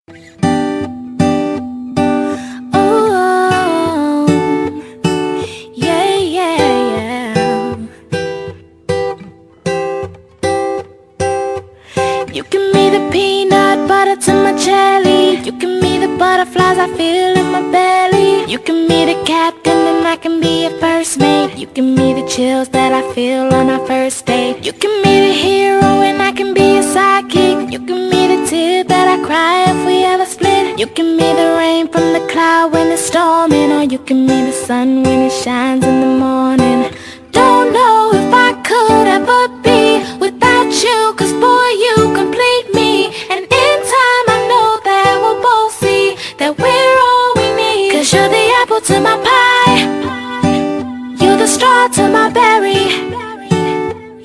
Oh, yeah, yeah, yeah. You can be the peanut butter to my jelly. You can be the butterflies I feel in my belly. You can be the captain and I can be your first mate. You can be the chills that I feel on our first date. You can be the hero and I can be your sidekick. You can be the tear that I cry if we ever split. You can be the rain from the cloud when it's storming, or you can be the sun when it shines in the morning. Don't know if I could ever be without you, cause boy, you complete me. And in time, I know that we'll both see that we're all we need. Cause you're the apple to my pie, you're the straw to my berry,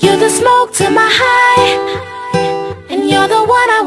you're the smoke to my high, and you're the one I